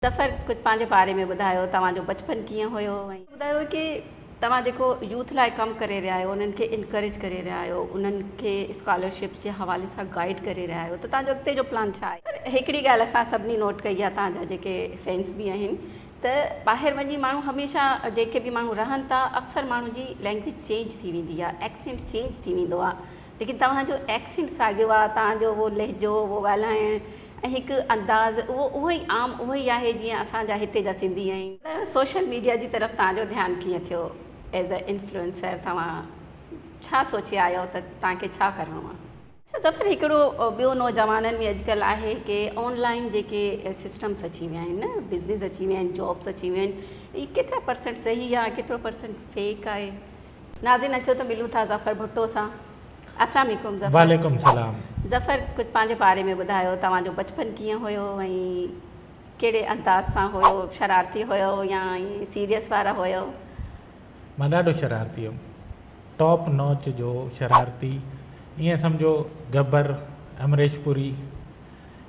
ظفر ڪجهه پنهنجي باري ۾ ٻڌايو توهان جو بچپن ڪيئن هيو ۽ ٻڌايو ڪي توهان جيڪو يوٿ لاء ڪم ڪري رهيا آهيو انهن کي انڪريج ڪري رهيا آهيو انهن کي اسڪالرشپس جي حوالي سان گائيڊ ڪري رهيا آهيو ته توهان جو اڳتي جو پلان ڇا آهي؟ هڪڙي ڳالهه اسان سڀني نوٽ ڪئي آهي توهان جا جيڪي فينس به آهن ته ٻاهر وڃي ماڻهو هميشه جيڪي به ماڻهو رهن ٿا اڪثر ماڻهو جي لينگويج چينج ٿي ويندي آهي ايڪسينٽ چينج ٿي ويندو آهي ليڪن توهان جو ايڪسينٽ ساڳيو آهي توهان جو اهو لهجو اهو ڳالهائڻ ۽ هڪ انداز اهو اهو ئي عام اهو ئي آهي جيئن اسان جا هتي جا سنڌي آهن. سوشل ميڊيا جي طرف توهان جو ڌيان ڪيئن ٿيو؟ ايز ا انفلوئنسر توهان ڇا سوچي آيو ته توهان کي ڇا ڪرڻو آهي؟ اڇا ظفر هڪڙو ٻيو نوجوانن ۾ اڄڪلهه آهي ڪي آن لائين جيڪي سسٽمس اچي ويا آهن نه بزنس اچي ويا آهن جابس اچي ويا آهن اهي ڪيترا پرسنٽ صحيح آهي ڪيترو پرسنٽ فيڪ آهي؟ ناظرين اچو ته ملون ٿا ظفر ڀٽو سان. السلام عليڪم ظفر. وعليڪم السلام. ظفر ڪجهه پنهنجي باري ۾ ٻڌايو توهان جو بچپن ڪيئن هيو ۽ ڪهڙي انداز سان هيو شرارتي هيو يا ائين سيريس وارا هيو. مان ڏاڍو شرارتي هيم ٽاپ نوچ جو شرارتي ائين سمجهو گبر امريش پوري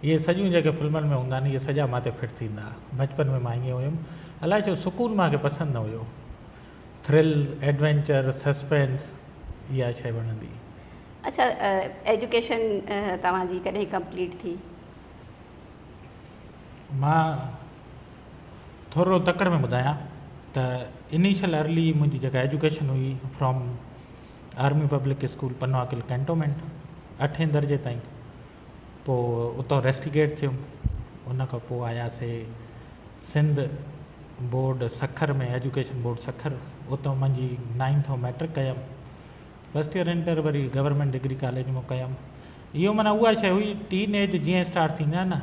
اهي سڄيون جيڪي فلمن ۾ هوندا آهن اهي سڄا مان تي فٽ ٿيندا بچپن ۾ مان ائين هيم الائي ڇو سڪون مان کي پسند نه هيو. ٿرل، ايڊوينچر، سسپينس اها شيء وڻندي. اڇا ايجوڪيشن توهان جي ڪڏهن ڪمپليٽ ٿي؟ مان ٿورو تڪڙ ۾ ٻڌايان ته انيشل ارلي منهنجي جيڪا ايجوڪيشن هئي from army public school Pano Aqil cantonment اٺين درجي تائين پوء اتان ريسٽيگيٽ ٿيم ان کان پوء آياسي Sindh board Sukkur ۾ education board Sukkur اتان منهنجي نائنٿ ۽ ميٽرڪ ڪيم فرسٽ ايئر انٽر وري گورنمينٽ ڊگري ڪاليج مان ڪيم اهو معنيٰ اها شيء هئي ٽين ايج جيئن اسٽارٽ ٿيندي آهي نه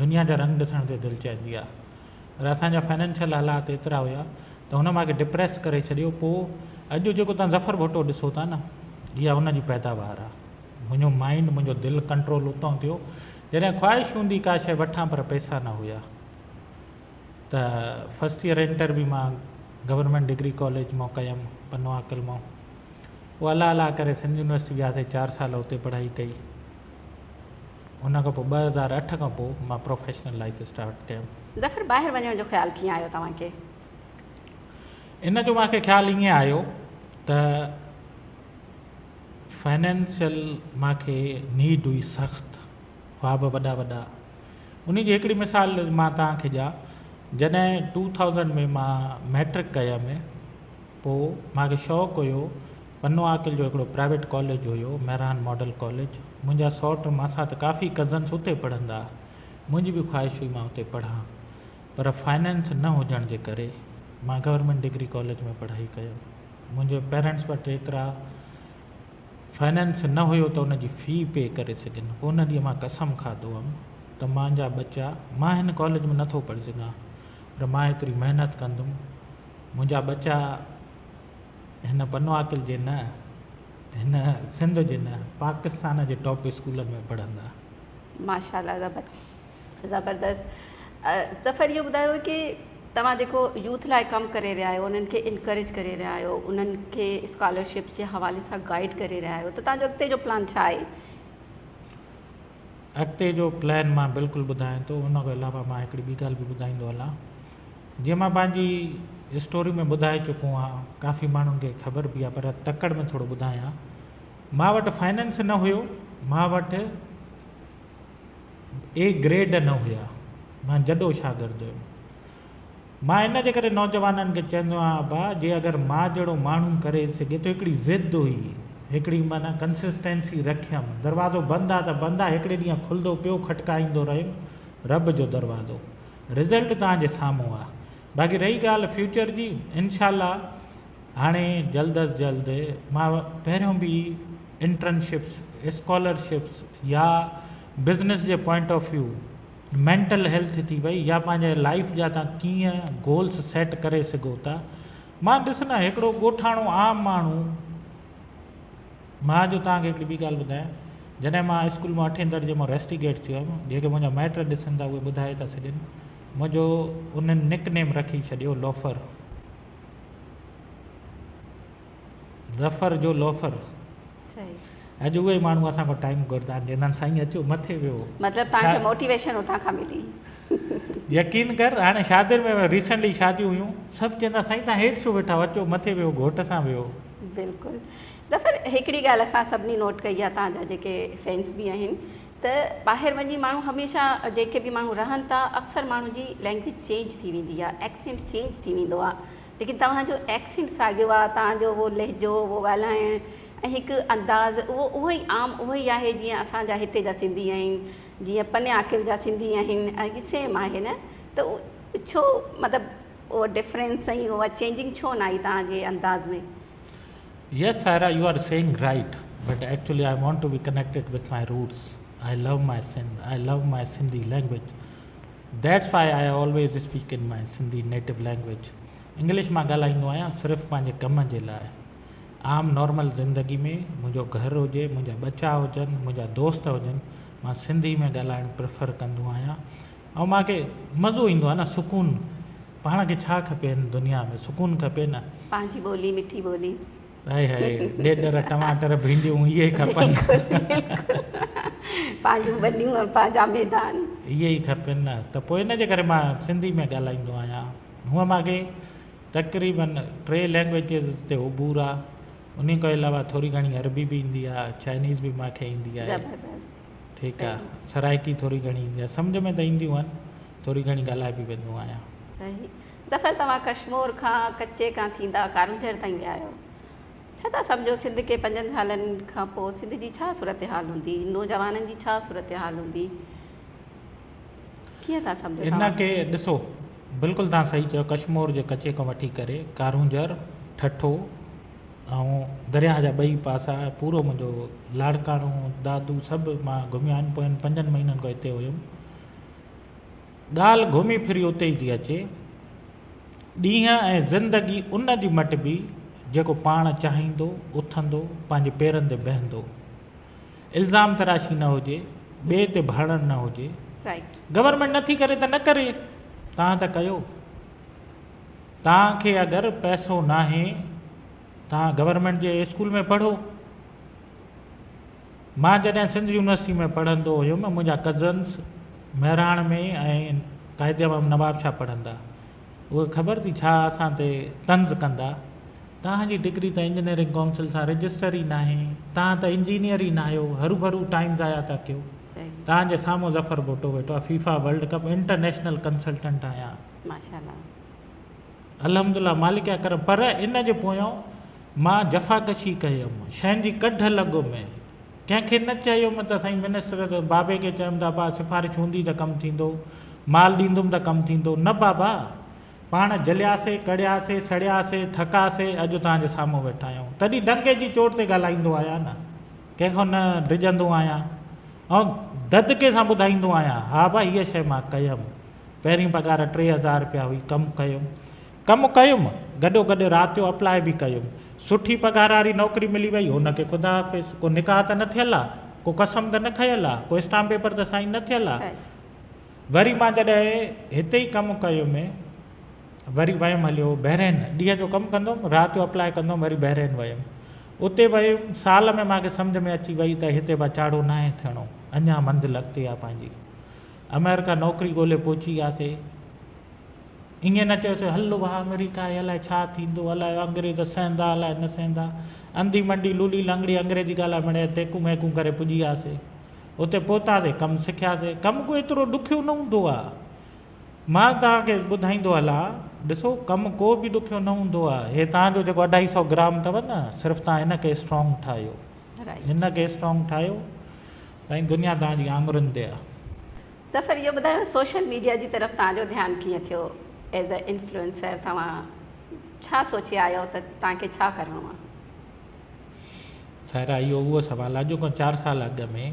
دنيا جا رنگ ڏسڻ تي دل چوندي آهي پر اسان جا فائنينشل حالات ايترا هيا ته هن مونکي ڊپريس ڪري ڇڏيو پوء اڄ جيڪو تان ظفر ڀٽو ڏسو ٿا نه اها هن جي پيداوار آهي منهنجو مائنڊ منهنجو دل ڪنٽرول اتان ٿيو جڏهن خواهش هوندي ڪا شيء وٺان پر پئسا نه هيا ته فرسٽ ايئر انٽر به مان گورنمينٽ ڊگري ڪاليج مان ڪيم پنو عاقل مان پوء الله الله ڪري سنڌ يونيورسٽي وياسي چار سال اتي پڙهائي ڪئي ان کان پوء 2008 کان پوء مان پروفيشنل لائف اسٽارٽ ڪيم. ظفر ٻاهر وڃڻ جو خيال ڪيئن آيو توهان کي؟ ان جو مان کي خيال ائين آيو ته فائنانشل مان کي نيڊ هئي سخت خواب وڏا وڏا انهي جي هڪڙي مثال مان توهان کي ڏيان جڏهن ٽو ٿائوزنڊ ۾ مان ميٽرڪ ڪيم پوء مان کي شوق هيو پنو عاقل جو هڪڙو پرائيويٽ ڪاليج هيو مهراڻ ماڊل ڪاليج منهنجا سئوٽ ماسات ڪافي ڪزنس اتي پڙهندا منهنجي به خواهش هئي مان اتي پڙهان پر فائنانس نه هجڻ جي ڪري مان گورنمينٽ ڊگري ڪاليج ۾ پڙهائي ڪيم منهنجي پيرنٽس وٽ ايترا فائنانس نه هيو ته ان جي في پي ڪري سگهن. پوء ان ڏينهن مان قسم کاڌو هئم ته مانجا ٻچا مان هن ڪاليج ۾ نٿو پڙهي سگهان پر مان ايتري محنت ڪندم منهنجا ٻچا هن پنوعاقل جي نه هن سنڌ جي نه پاڪستان جي ٽاپ اسڪولن ۾ پڙهندا. ماشاءالله زبردست ظفر اهو ٻڌايو ڪي توهان جيڪو يوٿ لاء ڪم ڪري رهيا آهيو انهن کي انڪريج ڪري رهيا آهيو انهن کي اسڪالرشپس جي حوالي سان گائيڊ ڪري رهيا آهيو ته توهان جو اڳتي جو پلان ڇا آهي؟ اڳتي جو پلان مان بلڪل ٻڌايان ٿو ان کان علاوه مان هڪڙي ٻي ڳالهه به ٻڌائيندو هلان جيئن مان پنهنجي اسٽوري ۾ ٻڌائي چڪو آهيان ڪافي ماڻهن کي خبر به آهي پر تڪڙ ۾ ٿورو ٻڌايان مان وٽ فائننس نه هيو مان وٽ اي گريڊ نه هيا مان جڏو شاگرد هيم مان ان جي ڪري نوجوانن کي چوندو آهيان ابا جي اگر مان جهڙو ماڻهو ڪري سگهي ٿو هڪڙي ضد هئي هڪڙي معنيٰ ڪنسسٽنسي رکيم دروازو بند آ ته بند آ هڪڙي ڏينهن کلندو پيو کٽڪائيندو رهيم رب جو دروازو رزلٽ توهان جي سامهون آ باقي رهي ڳالهه فيوچر جي انشاء الله هاڻي جلد از جلد مان پهريون به انٽرنشپس، اسڪالرشپس يا بزنس جي point of view mental health ٿي وئي يا پنهنجي لائيف جا تان ڪيئن گولس سيٽ ڪري سگهو ٿا مان ڏس نه هڪڙو ڳوٺاڻو عام ماڻهو مان جو توهان کي هڪڙي ٻي ڳالهه ٻڌايان جڏهن مان اسڪول مان اٺين درجي مان ريسٽيگيٽ ٿيو هيم جيڪي منهنجا مائٽ ڏسن ٿا اهي ٻڌائي ٿا سگهن منهنجو انهن نڪ نيم رکي ڇڏيو لوفر ظفر جو لوفر. اڄ اهي ئي ماڻهو اسان کان ٽائيم گهرندا آهن، چوندا آهن سائين اچو مٿي ويهو. مطلب توهان کي موٽيويشن اتان کان ملي. يقين ڪر هاڻي شادين ۾ ريسنٽلي شاديون هيون سڀ چوندا سائين توهان هيٺ ڇو ويٺا آهيو اچو مٿي ويهو گهوٽ سان ويهو. بلڪل ظفر هڪڙي ڳالهه اسان سڀني نوٽ ڪئي آهي توهان جا جيڪي فينس به آهن ته ٻاهر وڃي ماڻهو هميشه جيڪي به ماڻهو رهن ٿا اڪثر ماڻهو جي لينگويج چينج ٿي ويندي آهي ايڪسينٽ چينج ٿي ويندو آهي ليڪن توهان جو ايڪسينٽ ساڳيو آهي توهان جو اهو لهجو اهو ڳالهائڻ ۽ هڪ انداز اهو اهو ئي عام اهو ئي آهي جيئن اسان جا هتي جا سنڌي آهن جيئن پني عاقل جا سنڌي آهن اهي سيم آهي نه ته ڇو مطلب اهو ڊفرنس ۽ اها چينجنگ ڇو نه آئي توهان جي انداز ۾؟ Yes Saira you are saying right but actually I want to be connected with my roots I love my Sindh I love my Sindhi language that's why I always speak in my Sindhi native language English مان ڳالهائيندو آهيان صرف پنهنجي ڪم جي لاء عام normal زندگي ۾ منهنجو گهر هجي منهنجا ٻچا هجن منهنجا دوست هجن مان سنڌي ۾ ڳالهائڻ پريفر ڪندو آهيان ۽ مان کي مزو ايندو آهي نه سڪون پاڻ کي ڇا کپي هن دنيا ۾ سڪون کپي نه. پنهنجي ٻولي مٺي ٻولي. هائي هائي ڏيڏر ٽماٽر ڀينڊيون اهي ئي کپن. بلڪل بلڪل پنهنجون ٻنيون ۽ پنهنجا ميدان. اهي ئي کپن نه ته پوء ان جي ڪري مان سنڌي ۾ ڳالهائيندو آهيان هونء مان کي تقريبن ٽي لينگويجز تي عبور آ انهي کان علاوه ٿوري گهڻي عربي به ايندي آ چائنيز به مان کي ايندي آهي زبردست ٺيڪ آ سرائڪي ٿوري گهڻي ايندي آ سمجهه ۾ ته اينديون آهن ٿوري گهڻي ڳالهائي به ويندو آهيان. صحيح ظفر توهان ڪشمور کان ڪچي کان ٿيندا ڪارونجهر تائين ويا آهيو ڇا ٿا سمجهو سنڌ کي پنجن سالن کان پوء سنڌ جي ڇا صورتحال هوندي نوجوانن جي ڇا صورتحال هوندي ڪيئن ٿا سمجهو ان کي ڏسو بلڪل توهان صحيح چيو ڪشمور جي ڪچي کان وٺي ڪري ڪارونجهر ٺٽو ۽ درياهه جا ٻئي پاسا پورو منهنجو لاڙڪاڻو دادو سڀ مان گهميو آهيان پوين پنجن مهينن کان هتي هيم ڳالهه گهمي ڦري اتي ئي ٿي اچي ڏينهن ۽ زندگي ان جي مٽبي جيڪو پاڻ چاهيندو اٿندو پنهنجي پيرن تي بيهندو الزام تراشي نه هجي ٻئي تي ڀاڙڻ نه هجي گورنمينٽ نٿي ڪري ته نه ڪري توهان ته ڪيو توهان کي اگر پئسو ناهي توهان گورنمينٽ جي اسڪول ۾ پڙهو مان جڏهن سنڌ يونيورسٽي ۾ پڙهندو هيم منهنجا ڪزنس مهراڻ ۾ ۽ قائد اعظم نواب شاهه پڙهندا اهي خبر اٿئي ڇا اسان تي طنز ڪندا توهان جي ڊگري ته انجنيئرنگ ڪائونسل سان رجسٽر ئي ناهي توهان ته انجنيئر ئي ناهيو هروڀرو ٽائيم ضايع ٿا ڪيو توهان جي سامهون ظفر ڀٽو ويٺو آهي FIFA world cup international consultant آهيان ماشاءالله. الحمدلله مالڪ اڪرم پر ان جي پويان مان جفاڪشي ڪيم شين جي ڪڍ لڳم ڪنهن کي نه چيم ته سائين منسٽر ته بابي کي چيم ته ابا سفارش هوندي ته ڪم ٿيندو مال ڏيندم ته ڪم ٿيندو نه بابا پاڻ جلياسي ڪڙياسي سڙياسي ٿڪاسي اڄ توهان جي سامهون ويٺا آهيون تڏهن ڊنڪي جي چوٽ تي ڳالهائيندو آهيان نه ڪنهن کان نه ڊڄندو آهيان ۽ ددڪي سان ٻڌائيندو آهيان ها ڀا هيء شيء مان ڪيم پهرين پگهار 3000 رپيا هئي، ڪم ڪيم. ڪم ڪيم، گڏو گڏ رات جو اپلاء به ڪيم. سٺي پگهار واري نوڪري ملي وئي، هن کي خدا حافظ. ڪو نڪاح ته نه ٿيل آ، ڪو قسم ته نه کنيل آ، ڪو اسٽامپ پيپر ته سائين نه ٿيل آ. وري مان جڏهن هتي ئي ڪم ڪيم، وري ويم هليو بحرين. ڏينهن جو ڪم ڪندو هوم، رات جو اپلاء ڪندو هوم، وري بحرين ويم. اتي ويم، سال ۾ مان کي سمجهه ۾ اچي وئي ته هتي با چاڙهو ناهي ٿيڻو، اڃا منزل اڳتي آ پنهنجي. آمريڪا نوڪري ڳولي پهچي وياسي. ائين نه چيوسي هل ڀاء آمريڪا آهي الائي ڇا ٿيندو الائي انگريز سهندا الائي نه سهندا. انڌي منڊي لولي لنگڙي انگريزي ڳالهائي مڙئي تيڪون ميڪون ڪري پڄي وياسي. اتي پهتاسي ڪم سکياسي. ڪم ڪو ايترو ڏکيو نه هوندو آ. مان توهان کي ٻڌائيندو هلان ڏسو ڪم ڪو به ڏکيو نه هوندو آ. هي توهان جو جيڪو اڍائي سئو گرام اٿو نه صرف توهان هن کي اسٽرانگ ٺاهيو. هن کي اسٽرانگ ٺاهيو. سائين دنيا توهان جي آڱرين تي آ. ظفر اهو ٻڌايو سوشل ميڊيا جي طرف توهان جو ڌيان ڪيئن ٿيو ايز ا انفلوئنسر توهان ڇا سوچي آيو ته توهان کي ڇا ڪرڻو آ. سائره اهو اهو سوال آ اڄ کان چار سال اڳ ۾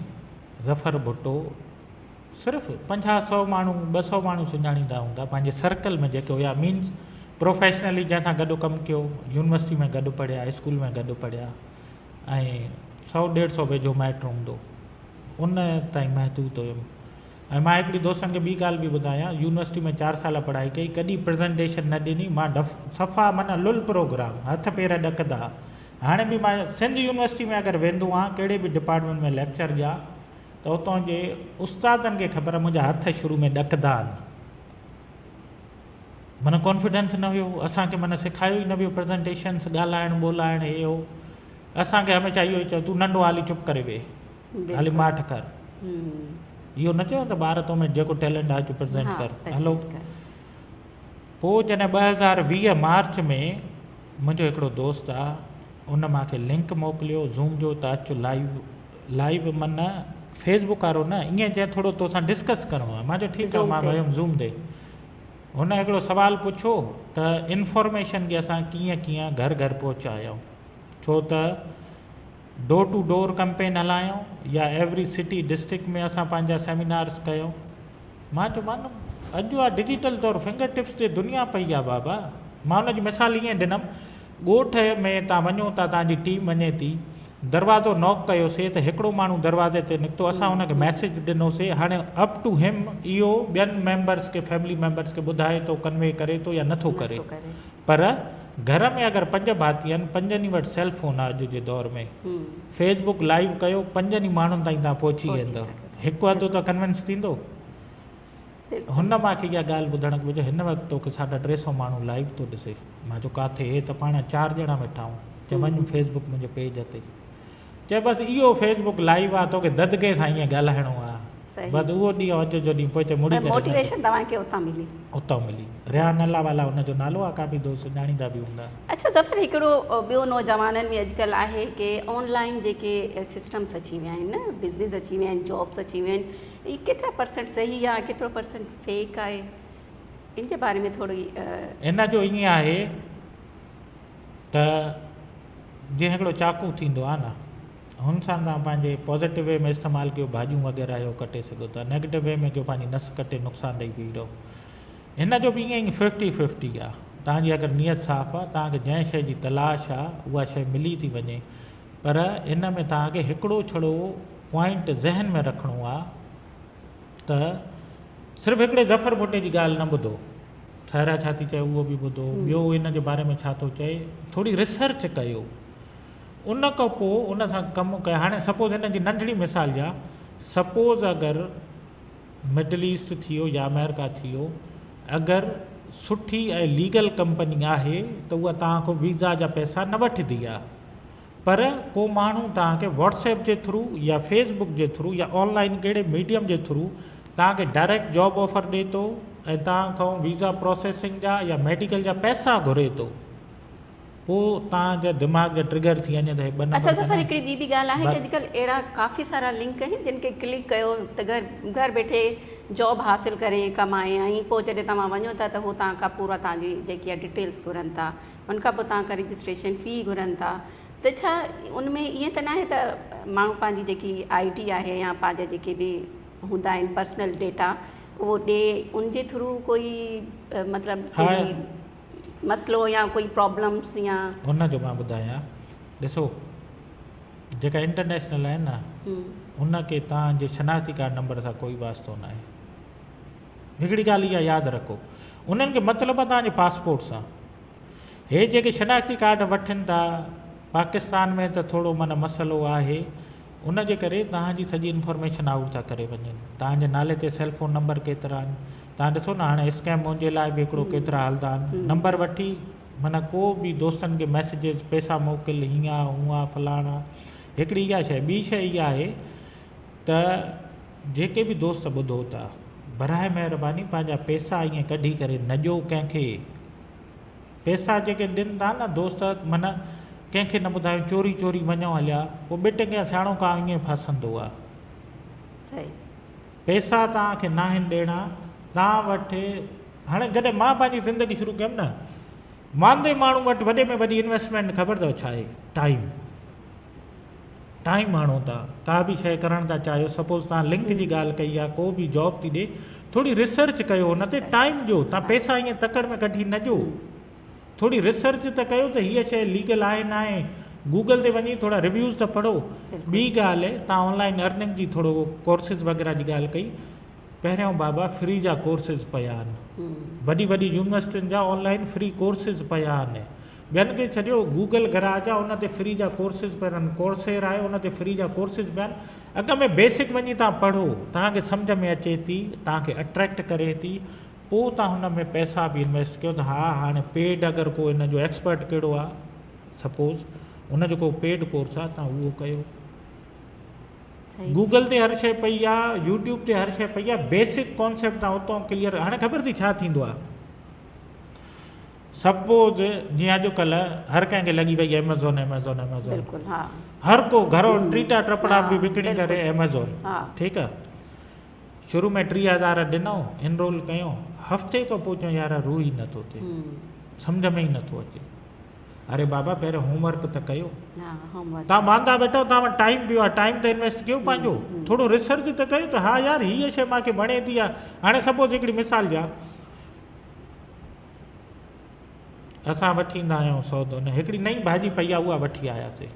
ظفر ڀٽو صرف پنجاهه سئو ماڻهو ٻه سئو ماڻهو سڃاڻيندا هوندا پنهنجي سرڪل ۾ جيڪي هيا مينس پروفيشنلي جنهن سان گڏ ڪم ڪيو يونيورسٽي ۾ گڏ پڙهيا اسڪول ۾ گڏ پڙهيا ۽ سئو ڏيڍ سئو ويجهو مائٽ هوندو ان تائين محدود هيم ۽ مان هڪڙي دوستن کي ٻي ڳالهه به ٻڌايان يونيورسٽي ۾ چار سال پڙهائي ڪئي ڪڏهن پرزنٽيشن نه ڏني مان ڊف صفا معنيٰ لل پروگرام هٿ پير ڏڪندا هاڻي به مان سنڌ يونيورسٽي ۾ اگر ويندو آهيان ڪهڙي به ڊپارٽمينٽ ۾ ليڪچر ڏيان ته اتان جي استادن کي خبر منهنجا هٿ شروع ۾ ڏڪندا آهن. معنيٰ ڪانفيڊنس نه هيو اسان کي معنيٰ سيکاريو ئي نه ويو پريزنٽيشنس ڳالهائڻ ٻولائڻ هي هو. اسان کي هميشه اهو ئي چيو تون ننڍو حالي چپ ڪري ويهه، حالي ماٺ ڪر. اهو نه چيو ته ٻار تو ۾ جيڪو ٽيلنٽ آهي اچ پريزنٽ ڪر هلو. پوءِ جڏهن 2020 مارچ ۾ منهنجو هڪڙو دوست آهي ان مون کي لنڪ موڪليو زوم جو ته اچ لائيو، لائيو معنيٰ فيس بڪ وارو نه، ائين چئي ٿورو توسان ڊسڪس ڪرڻو آهي. مان چيو ٺيڪ آهي، مان ويم زوم تي. هن هڪڙو سوال پڇيو ته انفارميشن کي اسان ڪيئن ڪيئن گهر گهر پهچايون، ڇو ته ڊور ٽو ڊور ڪمپين هلايون يا ايوري سٽي ڊسٽرڪٽ ۾ اسان پنهنجا سيمينارس ڪيون. مان چيو مان اڄ اها ڊجيٽل طور فنگر ٽپس تي دنيا پئي آهي بابا. مان ان جي مثال ائين ڏنم، ڳوٺ ۾ توهان وڃو ٿا، توهان جي ٽيم وڃي ٿي، دروازو ناڪ ڪيوسي ته هڪڙو ماڻهو دروازي تي نڪتو، اسان ان کي ميسيج ڏنوسي، هاڻي اپ ٽو هم اهو ٻين ميمبرس کي فيملي ميمبرس کي ٻڌائي ٿو، ڪنوي ڪري ٿو يا نٿو ڪري. پر گهر ۾ اگر 5 ڀاتي آهن، 5 ئي وٽ سيل فون آهي اڄ جي دور ۾، فيس بڪ لائيو ڪيو، 5 ئي ماڻهن تائين توهان پهچي ويندؤ، هڪ اڌ ته ڪنوينس ٿيندو. هن مان کي اها ڳالهه ٻڌڻ کان پوءِ هن وقت توکي 350 ماڻهو لائيو ٿو ڏسي. مان چيو ڪاٿي، هي ته پاڻ 4 ڄڻا ويٺا آهيون. چئي وڃ فيس بڪ منهنجي پيج تي. چئي بس اهو فيس بڪ لائيو آهي، توکي ددگي سان ائين ڳالهائڻو آهي. بس اهو ڏينهن اڄ جو ڏينهن پوئتي مڙي ڪري موٽيويشن توهان کي اتان ملي. اتان ملي. ريحان الله والا ان جو نالو آهي، ڪافي دوست ڄاڻيندا به هوندا. اڇا ظفر، هڪڙو ٻيو نوجوانن ۾ اڄڪلهه آهي ڪي آن لائن جيڪي سسٽمس اچي ويا آهن نه، بزنس اچي ويا آهن، جابس اچي ويا آهن، هي ڪيترا پرسنٽ صحيح آهي، ڪيترو پرسنٽ فيڪ آهي، ان جي باري ۾ ٿوري. ان جو ائين آهي ته جيئن هڪڙو چاقو ٿيندو آهي نه، هن سان توهان پنهنجي پازيٽو وي ۾ استعمال ڪيو، ڀاڄيون وغيره اهو ڪٽي سگهو ٿا، نيگيٽو وي ۾ ڪيو پنهنجي نس ڪٽي نقصان ڏئي بيهي رهو. هن جو به ائين ئي 50-50 آهي. توهان جي اگر نيت صاف آهي، توهان کي جنهن شيءِ جي تلاش آهي اها شيءِ ملي ٿي وڃي، پر ان ۾ توهان کي هڪڙو ڇڙو پوائنٽ ذهن ۾ رکڻو آهي ته صرف هڪڙي ظفر ڀٽي جي ڳالهه نه ٻڌو، سائره ڇا ٿي چئي اهو به ٻڌو، ٻيو ان جي باري ۾ ڇا ٿو چئي، ٿوري ريسرچ ڪيو، ان کان پوءِ ان سان ڪم ڪيو. هاڻي سپوز هن جي ننڍڙي مثال ڏيان، سپوز اگر مڊل ايسٽ ٿي ويو يا آمريڪا ٿي ويو، اگر سٺي ۽ ليگل ڪمپني آهي ته اها توهان کان ويزا جا پئسا نه وٺندي آهي، پر ڪو ماڻهو توهان کي واٽس ايپ جي ٿرو يا فيس بڪ جي ٿرو يا آن لائن ڪهڙي ميڊيم جي ٿرو توهان کي ڊائريڪٽ جاب آفر ڏئي ٿو ۽ توهان کان ويزا پروسيسنگ جا يا ميڊيڪل جا پئسا گهري ٿو، پوءِ توهان جا دماغ جا ٽرگر ٿي وڃي ته هي ٻه نمبر. اڇا ظفر، هڪڙي ٻي به ڳالهه آهي ڪه اڄڪلهه اهڙا ڪافي سارا لنڪ آهن جن کي ڪلڪ ڪيو ته گهر گهر ويٺي جاب حاصل ڪري ڪمائي، ۽ پوءِ جڏهن توهان وڃو ٿا ته هو توهان کان پورا توهان جي جيڪي آهي ڊيٽيلس گهرن ٿا، ان کان پوءِ توهان کان رجسٽريشن في گهرن ٿا. ته ڇا ان ۾ ائين ته ناهي ته ماڻهو پنهنجي جيڪي I D آهي يا پنهنجا جيڪي به هوندا آهن پرسنل ڊيٽا اهو ڏي، ان جي ٿرو ڪوئي مطلب ڪوئي مسئلو يا ڪوئي پرابلمس يا؟ ان جو مان ٻڌايان، ڏسو جيڪا انٽرنيشنل آهن نه، ان کي توهان جي شناختي ڪارڊ نمبر سان ڪوئي واسطو نه آهي. هڪڙي ڳالهه اها ياد رکو، انهن کي مطلب آهي توهان جي پاسپورٽ سان. هي جيڪي شناختي ڪارڊ وٺن ٿا پاڪستان ۾ ته ٿورو معنيٰ مسئلو آهي، ان جي ڪري توهان جي سڄي انفارميشن آئوٽ ٿا ڪري وڃن. توهان جي نالي تي سيل فون نمبر ڪيترا آهن، توهان ڏسو نه هاڻي اسڪيم منهنجي لاءِ به هڪڙو ڪيترا هلندا آهن، نمبر وٺي معنيٰ ڪو به دوستن کي ميسيجز پئسا موڪل، هيئن آهي هونئن آهي فلاڻا. هڪڙي اها شيءِ. ٻي شيءِ اها آهي ته جيڪي به دوست ٻڌو ٿا، براءِ مهرباني پنهنجا پئسا ائين ڪڍي ڪري نه ڏيو ڪنهن کي. پئسا جيڪي ڏين ٿا نه دوست، معنيٰ ڪنهن کي نه ٻڌايو، چوري چوري وڃو هليا، پوءِ ٻه ٽنگيا سياڻو ڪا ائين ڦاسندو آهي. پئسا توهان کي نه آهن ڏيڻا، توهان وٽ هاڻي جڏهن مان پنهنجي زندگي شروع ڪيم نه، ماندي ماڻهو وٽ وڏي ۾ وڏي انويسٽمينٽ خبر اٿو ڇا آهي؟ ٽائيم. ٽائيم آڻو ٿا، ڪا به شيءِ ڪرڻ ٿا چاهيو، سپوز توهان لنڪ جي ڳالهه ڪئي آهي، ڪو به جاب ٿي ڏئي، ٿوري ريسرچ ڪيو، هن تي ٽائيم ڏيو، توهان پئسا ائين تڪڙ ۾ ڪڍي نه ڏيو، ٿوري ريسرچ ته ڪيو ته هيءَ شيءِ ليگل آهي نه آهي، گوگل تي وڃي ٿورا ريويوز ته پڙهو. ٻي ڳالهه، توهان آنلائن ارننگ جي ٿورو ڪورسز وغيره جي ڳالهه ڪئي، پهريون بابا فري جا ڪورسز پيا آهن، وڏي وڏي يونيورسٽين جا آنلائن فري ڪورسز پيا آهن. ٻين کي ڇڏيو گوگل گراج آ ان تي فري جا ڪورسز پيا آهن ڪورسيرا آهي ان تي فري جا ڪورسز پيا آهن اڳ ۾ بيسڪ وڃي توهان پڙهو توهان کي سمجهه ۾ اچي ٿي توهان کي اٽريڪٽ ڪري ٿي پوء توهان هن ۾ پئسا به انويسٽ ڪيو ته ها هاڻي پيڊ اگر ڪو ان جو ايڪسپرٽ ڪهڙو آ سپوز ان جو ڪو پيڊ ڪورس آ توهان اهو ڪيو گوگل تي هر شي پئي آ يوٽيوب تي هر شي پئي آ بيسڪ ڪانسيپٽ توهان اتان ڪليئر هاڻي خبر اٿئي ڇا ٿيندو آ سپوز جيئن اڄ ڪلهه هر ڪنهن کي لڳي پئي ايميزون ايميزون ايميزون بلڪل ها هر ڪو گهرو ٽيٽا ٽپڙا به وڪڻي ڪري ايميزون ٺيڪ آ شروع ۾ 3000 ڏنو انرول ڪيو هفتي کان پوء چيو يار روح ئي نٿو ٿئي سمجهه ۾ ئي نٿو اچي اري بابا پهريون هوم ورڪ ته ڪيو توهان ماندا ويٺا توهان وٽ ٽائيم پيو آهي ٽائيم ته انويسٽ ڪيو پنهنجو ٿورو ريسرچ ته ڪيو ته ها يار هيء شيء مانکي وڻي ٿي يا هاڻي سپوز هڪڙي مثال ڏيان اسان وٺي ايندا آهيون سودو نه هڪڙي نئين ڀاڄي پئي آهي اها وٺي آياسي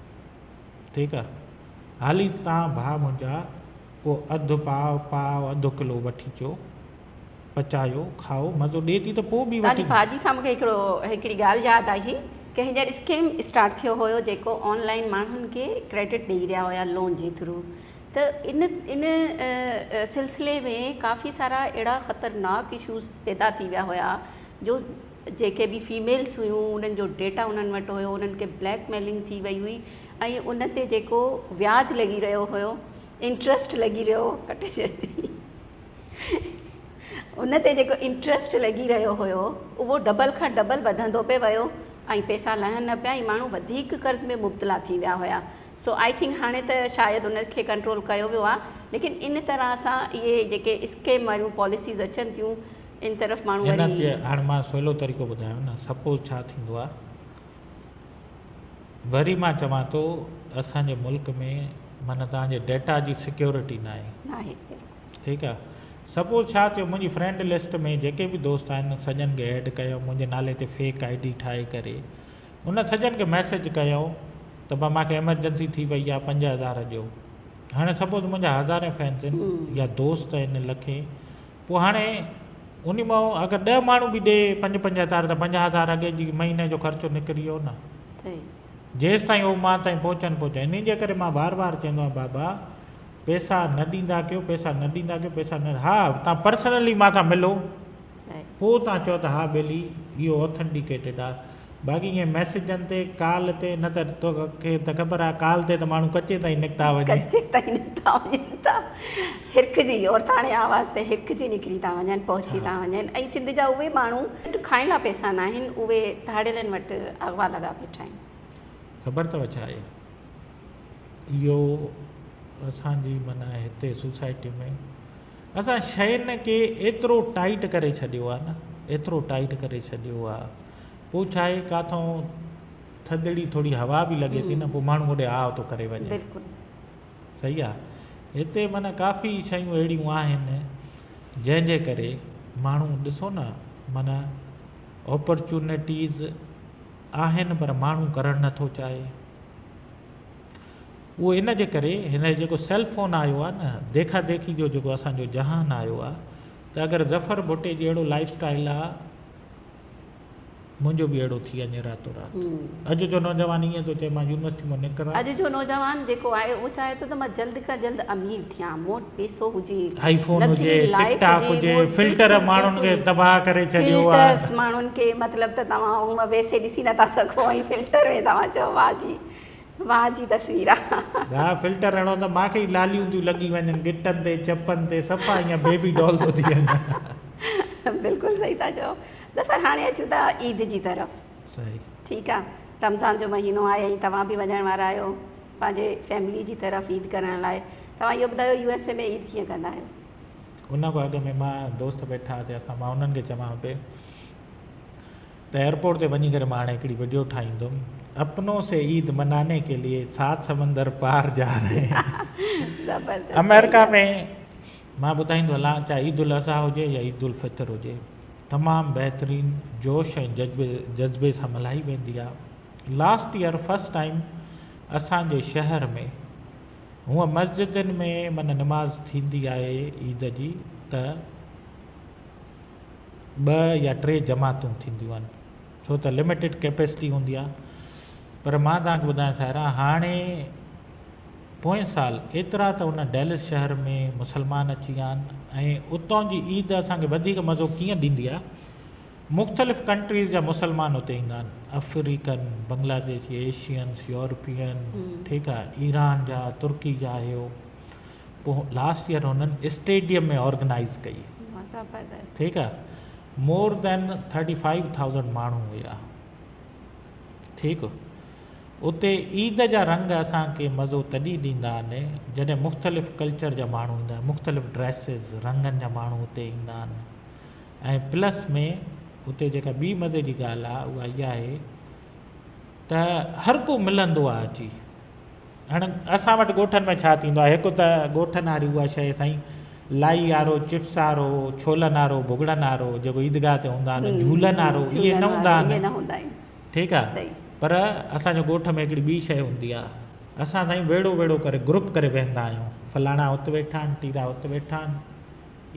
ٺيڪ آهي حالي تان ڀاء منهنجا ڪو اڌ پاء پاء اڌ ڪلو وٺي اچو پچايو کائو مزو ڏي ٿي ته پوء ٻي وٺي تنهنجي ڀاڄي سان مونکي هڪڙو هڪڙي ڳالهه ياد آئي ڪه هينئر اسڪيم اسٽارٽ ٿيو هيو جيڪو آن لائن ماڻهن کي ڪريڊٽ ڏئي رهيا هيا لون جي ٿرو ته ان ان سلسلي ۾ ڪافي سارا اهڙا خطرناڪ اشوز پيدا ٿي ويا هيا جو جيڪي به فيميلز هيون انهن جو ڊيٽا انهن وٽ هيو انهن کي بليڪ ميلنگ ٿي وئي هئي ۽ ان تي جيڪو وياج لڳي رهيو هيو انٽرسٽ لڳي رهيو ڪٽي ڇڏجي ان تي جيڪو انٽرسٽ لڳي رهيو هيو اهو ڊبل کان ڊبل وڌندو پئي ويو ۽ پئسا لهن نه پيا ۽ ماڻهو وڌيڪ قرض ۾ مبتلا ٿي ويا هيا سو I think هاڻي ته شايد ان کي ڪنٽرول ڪيو ويو آهي ليڪن ان طرح سان اهي جيڪي اسڪيم واريون پاليسيز اچن ٿيون ان طرف ماڻهو هن وري هاڻي مان سولو طريقو ٻڌايو نه سپوز ڇا ٿيندو آهي وري مان چوان ٿو اسان جي ملڪ ۾ معنيٰ توهان جي ڊيٽا جي سيڪيورٽي ناهي ناهي بلڪل ٺيڪ آهي سپوز ڇا ٿيو منهنجي فرينڊ لسٽ ۾ جيڪي به دوست آهن سڄن کي ايڊ ڪيو منهنجي نالي تي فيڪ I D ٺاهي ڪري ان سڄن کي ميسيج ڪيائون ته ڀا مان کي ايمرجنسي ٿي وئي آهي 5000 ڏيو. هاڻي سپوز منهنجا هزارين فينس آهن يا دوست آهن لکين پوء هاڻي انهي مان اگر ڏهه ماڻهو به ڏي پنج پنج هزار ته 50,000 اڳي جي مهيني جو خرچو نڪري ويو نه. جيستائين هو مان تائين پهچن پهچن. انهي جي ڪري مان بار بار چوندو آهيان بابا پيسا نه ڏيندا ڪيو پيسا نه ڏيندا ڪيو پيسا نه ها تان پرسنلي مان سان ملو پوء تان چئو ته ها ٻيلي اهو اوٿنٽيڪيٽيڊ آهي. باقي ائين ميسيجن تي ڪال تي نه ته توکي ته خبر آهي ڪال تي ته ماڻهو ڪچي تائين نڪتا وڃي. ڪچي تائين نڪتا وڃن ٿا هرکجي عورتاڻي آواز تي هرکجي نڪري ٿا وڃن پهچي ٿا وڃن ۽ سنڌ جا اهي ماڻهو وٽ کائڻ لاء پئسا ناهن اهي ڌاڙيلن وٽ اغوا لڳا بيٺا آهن. خبر اٿو ڇا آهي اهو اسان جي معنيٰ هتي سوسائٽي ۾ اسان شين کي ايترو ٽائيٽ ڪري ڇڏيو آهي نه ايترو ٽائيٽ ڪري ڇڏيو آهي پوء ڇا آهي ڪاٿئون ٿڌڙي ٿوري هوا به لڳي ٿي نه پوء ماڻهو اوڏي آء ٿو ڪري وڃي. بلڪل. صحيح آ هتي معنيٰ ڪافي شيون اهڙيون آهن جنهن جي ڪري ماڻهو ڏسو نه معنيٰ اپرچونٽيز آهن پر ماڻهو ڪرڻ نٿو چاهي اهو ان جي ڪري هن جيڪو سيل فون آيو آ نه ديکا ديکي جو جيڪو اسان جو جهان آيو آ ته اگر ظفر ڀٽي جي اهڙو لائف اسٽائل آ منهنجو به اهڙو ٿي وڃي راتو رات. اڄ جو نوجوان ائين ٿو چئي مان يونيورسٽي مان نڪران. اڄ جو نوجوان جيڪو آهي اهو چاهي ٿو ته مان جلد کان جلد امير ٿيان، مون وٽ پيسو هجي، آئي فون هجي، لگزري ٽڪ لائيف ٽاڪ هجي، هجي، مون وٽ فلٽر بلڪل ماڻهن کي بلڪل تباهه ڪري ڇڏيو آ. فلٽرس ماڻهن کي مطلب ته توهان هونء ويسي ڏسي نٿا سگهو ۽ فلٽر ۾ توهان چئو واهه جي واهه جي تصوير آ. ها فلٽر هڻو ته مان کي ئي لاليون ٿيون لڳي وڃن ڳٽن تي چپن تي صفا ائين بيبي ڊول ٿو ٿي وڃان. بلڪل صحيح ٿا چئو. ظفر هاڻي اچون ٿا عيد جي طرف. صحيح. ٺيڪ آ رمضان جو مهينو آهي ۽ توهان به وڃڻ وارا آهيو پنهنجي فيملي جي طرف عيد ڪرڻ لاء توهان اهو ٻڌايو يو ايس اي ۾ عيد ڪيئن ڪندا آهيو؟ ان کان اڳ ۾ مان دوست ويٺا هئاسي اسان مان انهن کي چوان پئي ته ايئرپورٽ تي وڃي ڪري مان هاڻي هڪڙي وڊيو ٺاهيندم اپنو سي عيد مناني ڪي ليي سات سمندر پار جا رهي هين. زبردست آمريڪا صحيح آ. ۾ مان ٻڌائيندو هلان چاهي عيد الاضحيٰ هجي يا عيد الفطر هجي تمام بهترين جوش ۽ جذبي سان ملهائي ويندي آ. لاسٽ ايئر فرسٽ ٽائيم اسان جي شهر ۾ هونء مسجدن ۾ معنيٰ نماز ٿيندي آهي عيد جي ته ٻه يا ٽي جماعتون ٿينديون آهن. ڇو ته لميٽيڊ ڪيپيسٽي هوندي آهي پر مان توهان کي ٻڌايان سائرا هاڻي پوئين سال ايترا ته ان ڊيلس شهر ۾ مسلمان اچي ويا آهن ۽ اتان جي عيد اسان کي وڌيڪ مزو ڪيئن ڏيندي آهي مختلف ڪنٽريز جا مسلمان اتي ايندا آهن آفريڪن بنگلاديشي ايشينس يورپين ٺيڪ آهي ايران جا ترڪي جا هي هو پوء لاسٽ ييئر هنن اسٽيڊيم ۾ آرگنائز ڪئي ٺيڪ آهي مور دين 35000 ماڻهو هيا ٺيڪ اتي عيد جا رنگ اسان کي مزو تڏهن ڏيندا آهن جڏهن مختلف ڪلچر جا ماڻهو ايندا آهن مختلف ڊريسز رنگن جا ماڻهو اتي ايندا آهن ۽ پلس ۾ اتي جيڪا ٻي مزي جي ڳالهه آهي اها اها آهي ته هر ڪو ملندو آهي اچي هاڻي اسان وٽ ڳوٺن ۾ ڇا ٿيندو آهي هڪ ته ڳوٺن واري اها شيء سائين لائي وارو چپس وارو ڇولن وارو ڀڳڙن وارو جيڪو عيدگاهه تي هوندا آهن جهولن وارو اهي نه هوندا آهن ٺيڪ آ پر اسان جو ڳوٺ ۾ هڪڙي ٻي شيء هوندي آ اسان سائين ويڙهو ويڙهو ڪري گروپ ڪري ويهندا آهيون فلاڻا ات ويٺا آهن ٽيرا ات ويٺا آهن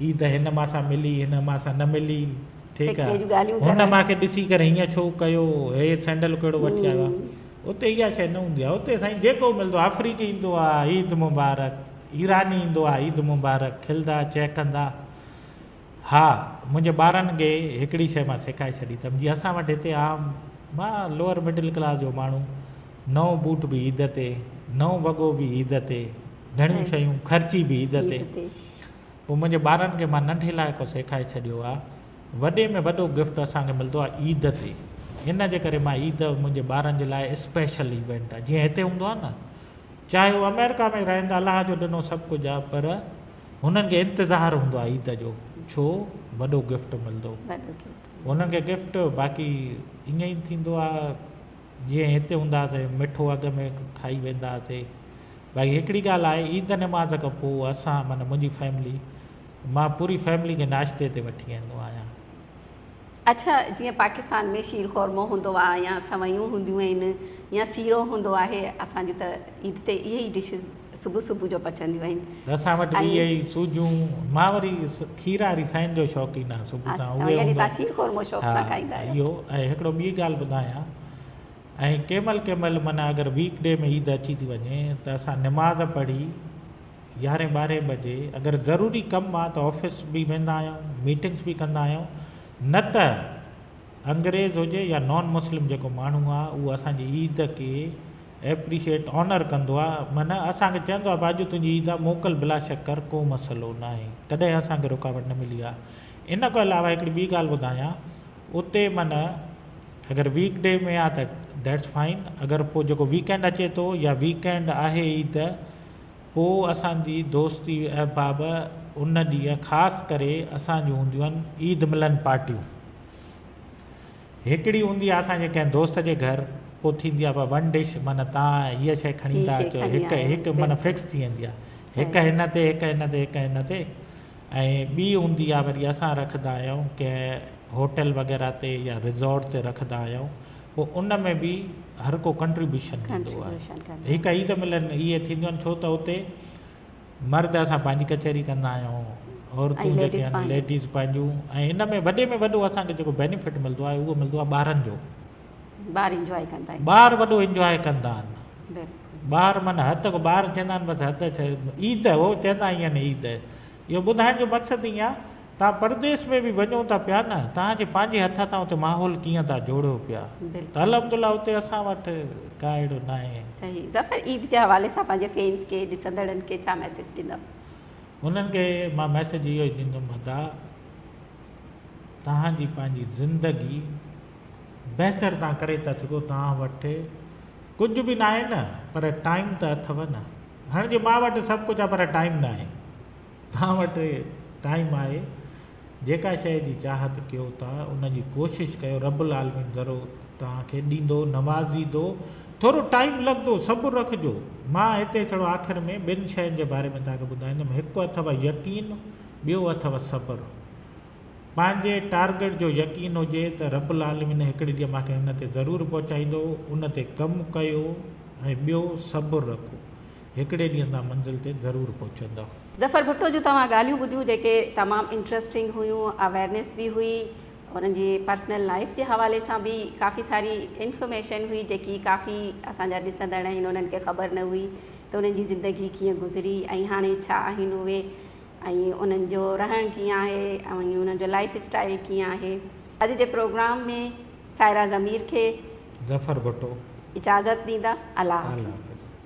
عيد هن مان سان ملي هن مان سان نه ملي ٺيڪ آ هن مان کي ڏسي ڪري هيئن ڇو ڪيو هي سينڊل ڪهڙو وٺي آيو آ اتي اها شيء نه هوندي آ اتي سائين جيڪو ملندو آ آفريڪي ايندو آ عيد مبارڪ ايراني ايندو آ عيد مبارڪ کلندا چهڪندا ها منهنجي ٻارن کي هڪڙي شيء مان سيکاري ڇڏي اٿم جيئن اسان وٽ هتي عام مان لوئر مڊل ڪلاس جو ماڻهو نئون بوٽ به عيد تي نئون وڳو به عيد تي گهڻيون شيون خرچي به عيد تي پوء منهنجي ٻارن کي مان ننڍي لاء کان سيکاري ڇڏيو آهي وڏي ۾ وڏو گفٽ اسان کي ملندو آهي عيد تي ان جي ڪري مان عيد منهنجي ٻارن جي لاء اسپيشل ايونٽ آهي جيئن هتي هوندو آهي نه چاهي هو آمريڪا ۾ رهن ٿا الله جو ڏنو سڀ ڪجهه آهي پر هنن کي انتظار هوندو آهي عيد جو ڇو وڏو گفٽ ملندو هنن کي گفٽ باقي ائين ئي ٿيندو آهي جيئن هتي هوندا هئاسي مٺو اڳ ۾ کائي ويندا هئاسي باقي هڪڙي ڳالهه آهي عيد نماز کان پوء اسان معنيٰ منهنجي فيملي مان پوري فيملي کي ناشتي تي وٺي ويندو آهيان. اڇا جيئن پاڪستان ۾ شير خورمو هوندو آ يا سويون هونديون آهن يا سيرو هوندو آهي اسان جون ته عيد تي اهي ئي ڊشز صبح صبح جو پچنديون آهن. اسان وٽ به اهي ئي سوجون مان وري کير واري سين جو شوقين آهيان صبح سان اهي يعني توهان شير خورمو شوق سان کائيندا آهيو. اهو ۽ هڪڙو ٻي ڳالهه ٻڌايان ۽ ڪنهن مهل ڪنهن مهل معنيٰ اگر ويڪ ڊي ۾ عيد اچي ٿي وڃي ته اسان نماز پڙهي يارهين ٻارهين بجي اگر ضروري ڪم آ ته آفيس به ويندا آهيون ميٽنگس به ڪندا آهيون نه ته انگريز هجي يا نان مسلم جيڪو ماڻهو آ اهو اسان جي عيد کي ايپريشيٽ آنر ڪندو آ معنيٰ اسان کي چوندو آ ڀاء اڄ تنهنجي عيد آ موڪل بلاشڪ ڪر ڪو مسئلو ناهي ڪڏهن اسان کي رڪاوٽ نه ملي آ ان کان علاوه هڪڙي ٻي ڳالهه ٻڌايان اتي معنيٰ اگر ويڪ ڊي ۾ آ ته that's fine اگر پوء جيڪو ويڪ اينڊ اچي ٿو يا ويڪ اينڊ آهي عيد پوء اسان جي دوستي احباب ان ڏينهن خاص ڪري اسان جون هونديون آهن عيد ملن پارٽيون. هڪڙي هوندي آهي اسان جي ڪنهن دوست جي گهر پوء ٿيندي آهي ون ڊش معنيٰ توهان هيء شيء کڻي ٿا اچو هڪ هڪ معنيٰ فڪس ٿي ويندي آهي هڪ هن تي هڪ هن تي هڪ هن تي ۽ ٻي هوندي آهي وري اسان رکندا آهيون ڪنهن هوٽل وغيره تي يا ريزورٽ تي رکندا آهيون پوء ان ۾ به هر ڪو ڪنٽريبيوشن ڏيندو آهي. هڪ عيد ملن اهي ٿينديون آهن ڇو ته اتي مرد اسان پنهنجي ڪچهري ڪندا آهيون عورتون جيڪي آهن ليڊيز پنهنجون ۽ ان ۾ وڏي ۾ وڏو اسان کي جيڪو بينيفٽ ملندو آهي اهو ملندو آهي ٻارن جو ٻار انجواء ڪندا آهن ٻار وڏو انجواء ڪندا آهن ٻار معنيٰ حد ٻار چوندا آهن بس حد عيد هو چوندا آهن عيد اهو ٻڌائڻ جو مقصد ائين آهي توهان پرديس ۾ به وڃو ٿا پيا نه توهان جي پنهنجي هٿ تان اتي ماحول ڪيئن ٿا جوڙيو پيا ته الحمدلله اتي اسان وٽ ڪا اهڙو ناهي. صحيح ظفر عيد جي حوالي سان پنهنجي فينز کي ڏسندڙن کي ڇا ميسيج ڏيندؤ؟ انهن کي مان ميسيج اهو ئي ڏيندم ادا توهان جي پنهنجي زندگي بهتر توهان ڪري ٿا سگهو توهان وٽ ڪجهه به ناهي نه پر ٽائيم ته اٿو نه هاڻي جي مان وٽ سڀ ڪجهه آهي پر ٽائيم ناهي توهان وٽ ٽائيم آهي جيڪا شيء جي چاهت ڪيو ٿا ان جي ڪوشش ڪيو رب العالمين ضرور توهان کي ڏيندو نوازيندو ٿورو ٽائيم لڳندو صبر رکجو مان هتي ڇڙو آخر ۾ ٻن شين جي باري ۾ توهان کي ٻڌائيندم هڪ اٿو يقين ٻيو اٿو صبر پنهنجي ٽارگيٽ جو يقين هجي ته رب العالمين هڪڙي ڏينهن مان کي ان تي ضرور پهچائيندو ان تي ڪم ڪيو ۽ ٻيو صبر رکو هڪڙي ڏينهن توهان منزل تي ضرور پهچندؤ. ظفر ڀٽو جون توهان ڳالهيون ٻڌيون جيڪي تمام انٽرسٽنگ هيون اويرنيس به هئي انهن جي پرسنل لائيف جي حوالي سان به ڪافي ساري انفارميشن هئي جيڪي ڪافي اسان جا ڏسندڙ آهن انهن کي خبر نه هئي ته انهن جي زندگي ڪيئن گذري ۽ هاڻي ڇا آهن اهي ۽ انهن جو رهڻ ڪيئن آهي ۽ انهن جو لائيف اسٽائيل ڪيئن آهي. اڄ جي پروگرام ۾ سائره ضمير کي ظفر ڀٽو اجازت ڏيندا. الله حافظ.